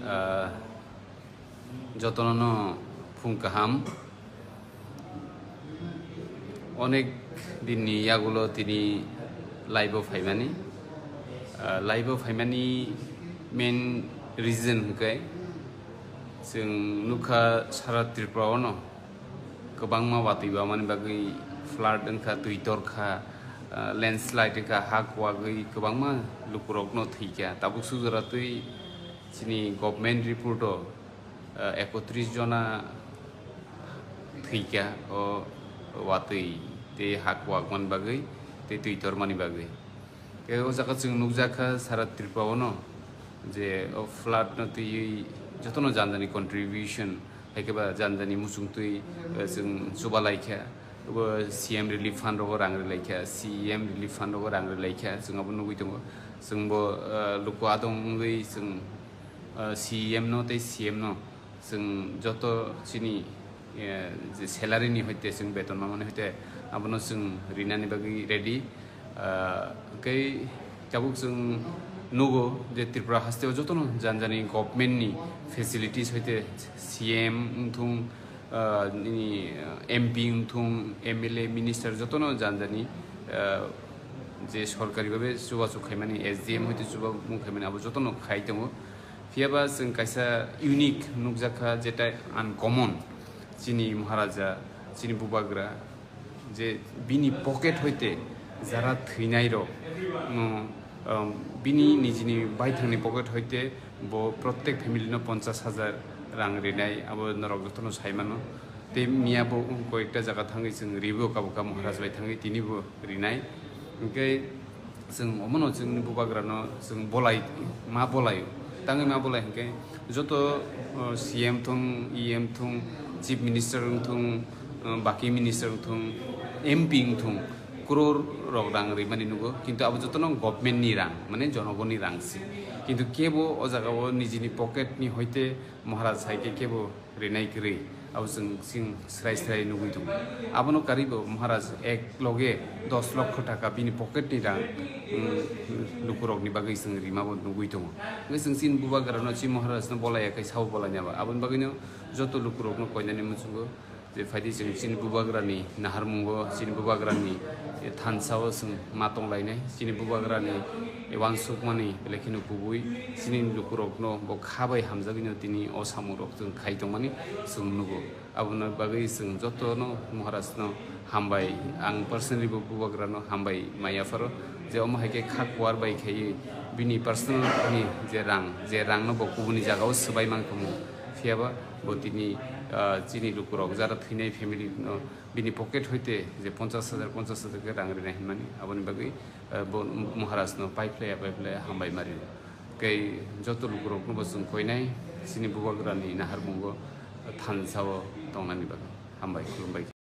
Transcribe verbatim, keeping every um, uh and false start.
Ah, jotono no phung kaham. Onek dinni yagulo tini live-o phaimani. Ah, live-o phaimani main reason hwnkhe chwng nukha sara Tripura-o no kwbangma watwi bamani bagwi flood wngkha, twi torkha, ah, landslide wngkha, ha kuwagwi kwbangma lukurokno thwikha. Tabuk sujora twi chini government report-o, ah, ekotris jona thwikha o watwi tei ha kuwagmani bagwi tei twi tormani bagwi. Tei o jaga chwng nukjakha sara Tripura-o no je o flood-no twiwi jotono jani jani contribution, hai khe ba jani jani muchung twi, eh, chwng chuba laikha. Bo C M relief fund rogo rang rwlaikha, C M relief fund rogo rang rwlaikha, chwng abo nugwi tongo. Chwngbo, eh, luku adong wngwi chwng, eh, C M no tei C M no chwng joto chini, eh, je salary ni hoite chwng beton mamani hoite abono chwng rinani bagwi ready. Ah, hwnkhe tabuk chwng nugo je Tripura hasteo jotono jani jani government ni facilities hoite C M wngthung, ah, nini, ah, M P wngthung, M L A, minister jotono jani jani, ah, je sorkari babe chubachu khaimani, S D M hoite chubachu khaimani abo jotono khai tongo. Phiyaba chwng kaisa unique nukjakha, jeta uncommon, chini Maharaja, chini Bubagra, je bini pocket hoite jara thwinairok no, um, bini nijini baithangni pocket hoite bo prottek family no ponchas hajar rang rinai, abo norok jotono saimano. Tei miya bo koyekta jaga thangwi chwng ribo kabo ka Maharaj bai thangwi tini bo rinai. Hwnkhe chwng omono chwngni Bubagrano chwng bolai, ma bolai, tangwi ma bolai hwnkhe joto, uh, C M thung, E M thung, Chief Minister wngthung, uh, baki minister wngthung, M P wngthung, crore rok rang rimani nugo, kintu abo jotono government ni rang, mane jonogoni rang si. Kintu kebo o jaga o nijini pocket ni hoite Maharaj hai khe kebo rinai kwrwi, abo chwng sing srai srai nugwi tongo. Abono karwi bo Maharaj ek loge dos lokho taka bini pocket ni rang, um, lukurokni bagwi chwng rima bo nugwi tongo. Hwnkhe chwng chini Bubagrano, chini Maharajno bolai ya khe sabo bolai nai ba. Aboni bagwino joto lukurokno koinani muchungo je phaidi chwng chini Bubagrani naharmungo, chini Bubagrani thansa o chwng ma tonglainai, chini Bubagrani wansukmani belai kheno kubui chini lukurokno bo kha bai hamjagwino tini o samungrok chwng khai tongmani chwng nugo. Aboni bagwi chwng jotono Maharajno hambai, ang personally bo Bubagrano hambai maya pharo je omo hai khe kha kuar bai khaiwi bini personal ni je rang, je rangno bo kubuni jagao swbai mankhamu, phiyaba bo tini, ah, chini lukurok jara thwinai family no bini pocket hoite je ponchas hajar, ponchas hajar khe rang rinai hinmani, aboni bagwi, eh, bo Maharajno paiphlaiya, paiphlaiya hambai mari. Tei joto lukurokno bo chwng koinai chini Bubagrani naharmungo thansa o tongnani bagwi. Hambai, khulumbai.